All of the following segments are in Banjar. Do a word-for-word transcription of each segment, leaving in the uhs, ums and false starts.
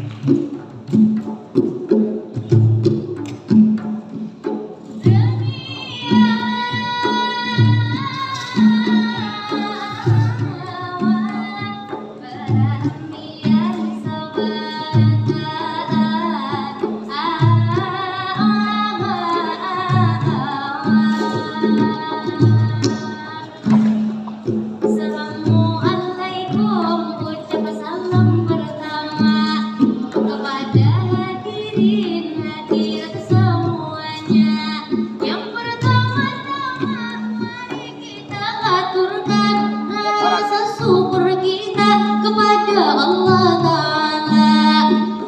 Assalamualaikum, ucap salam pertama kepada hadirin hadirat semuanya. Yang pertama-tama, mari kita haturkan rasa syukur kita kepada Allah Ta'ala.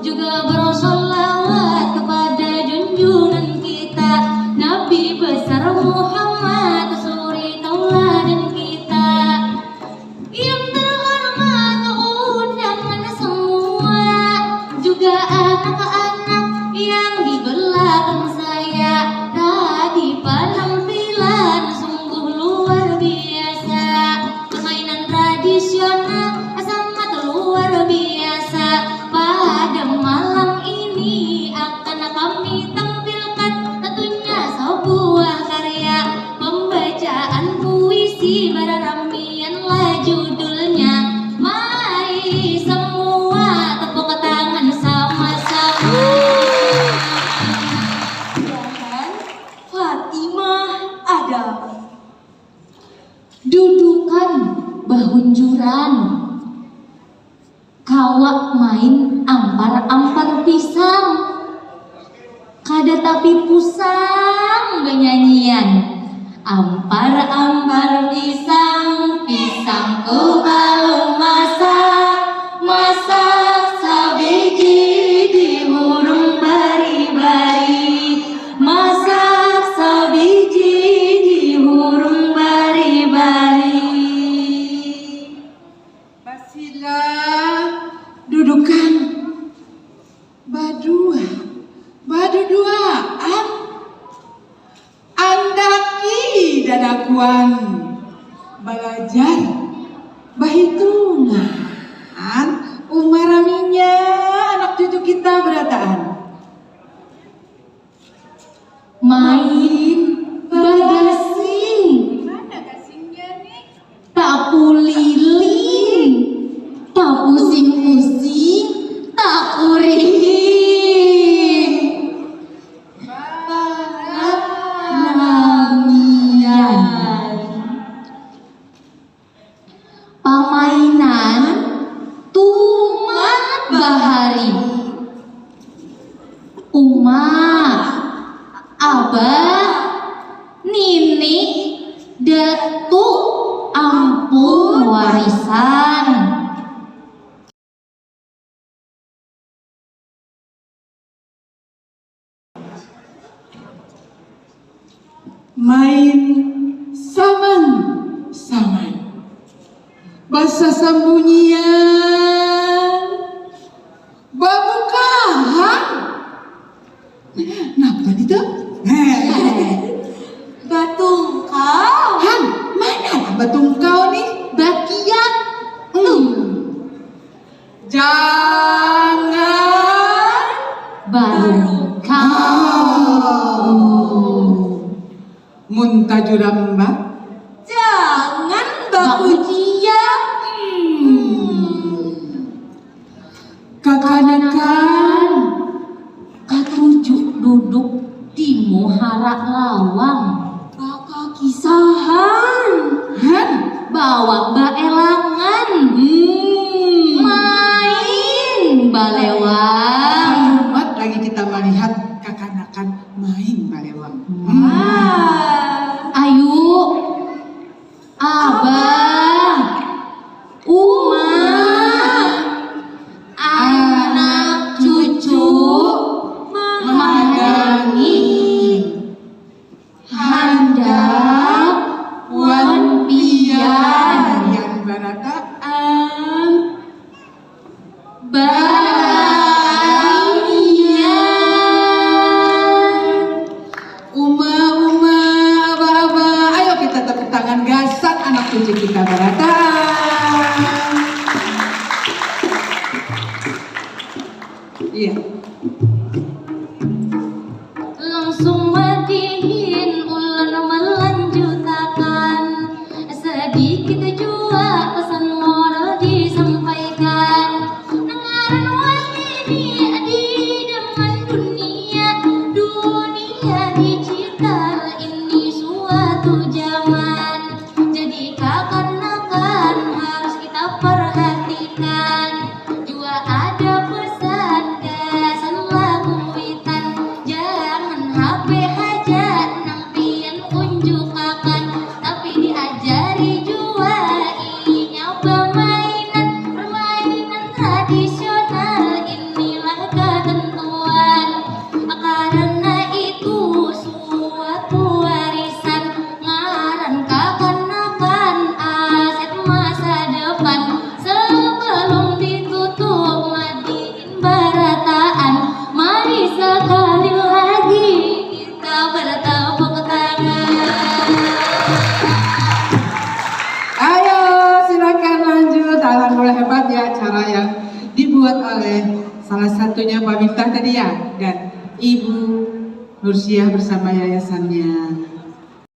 Juga bersolawat kepada junjungan kita, Nabi besar Muhammad, suri tauladan kita. Yang terhormat undangan semua, juga anak-anak yang di belakang saya. Tadi penampilan sungguh luar biasa. Permainan tradisional sangat luar biasa. Pada malam ini akan kami tampilkan tentunya sebuah karya pembacaan puisi beraramian lah judulnya. Mari semua tepuk tangan sama-sama. Fatimah Adam. Dudukan bahunjuran. Kawa main ampar-ampar pisang. Kada tapi pusang banyanyian. Ampar-ampar pisang, pisangku balum masak. Masak sabiji dihurung bari-bari. Masak sabiji dihurung bari-bari. Basila dudukan badua, baduduaan. Andaki dadakuan balajar bahitungan. Uma raminya anak cucu kita berataan. Main bagasing. Mana gasingnya nih? Tapuliling, tapusing-pusing, takuring. Baranamian. Pamainan tumat bahari. Uma, abah, nini, datu, ampun warisan. Main saman-saman. Basasambunyian. Babukahan. Napa nitu? Batungkau. Han, mana lah batungkau nih? Bakiak. Hmm. Jangan barungkau. Mun tajurambak. Jangan bakuciak. Hmm. Kakanakan katuju duduk di muhara lawang. Bakakisahan. Han. Bawa baelangan. Hmm. Main balewang. Hormat lagi kita melihat kakanakan main balewang. Hmm. Wah. Ayu. Abah, uma, anak cucu, mahadangi, handak wan pian. Yang barataan. Baramian. Iya. Langsung madihin ulun melanjutakan, sedikit jua pesan moral disampaikan. Ngaran wahini di zaman dunia, dunia digital ini suatu zaman. Jadi kakanakan harus kita perhatikan. Jua ada pesan gasan lagu witan, jangan H P haja nang pian unjukakan, tapi diajari jua inya bamainan, permainan tradisional, inilah ketentuan. Karena itu suatu warisan, ngaran kakanakan aset masa depan. Sebelum ditutup, madihin barataan, mari sekali lagi kita bertepuk tangan. Ayo, silakan lanjut. Alhamdulillah, hebat ya acara yang dibuat oleh salah satunya Pak Miftah tadi ya, dan Ibu Nursiah bersama yayasannya.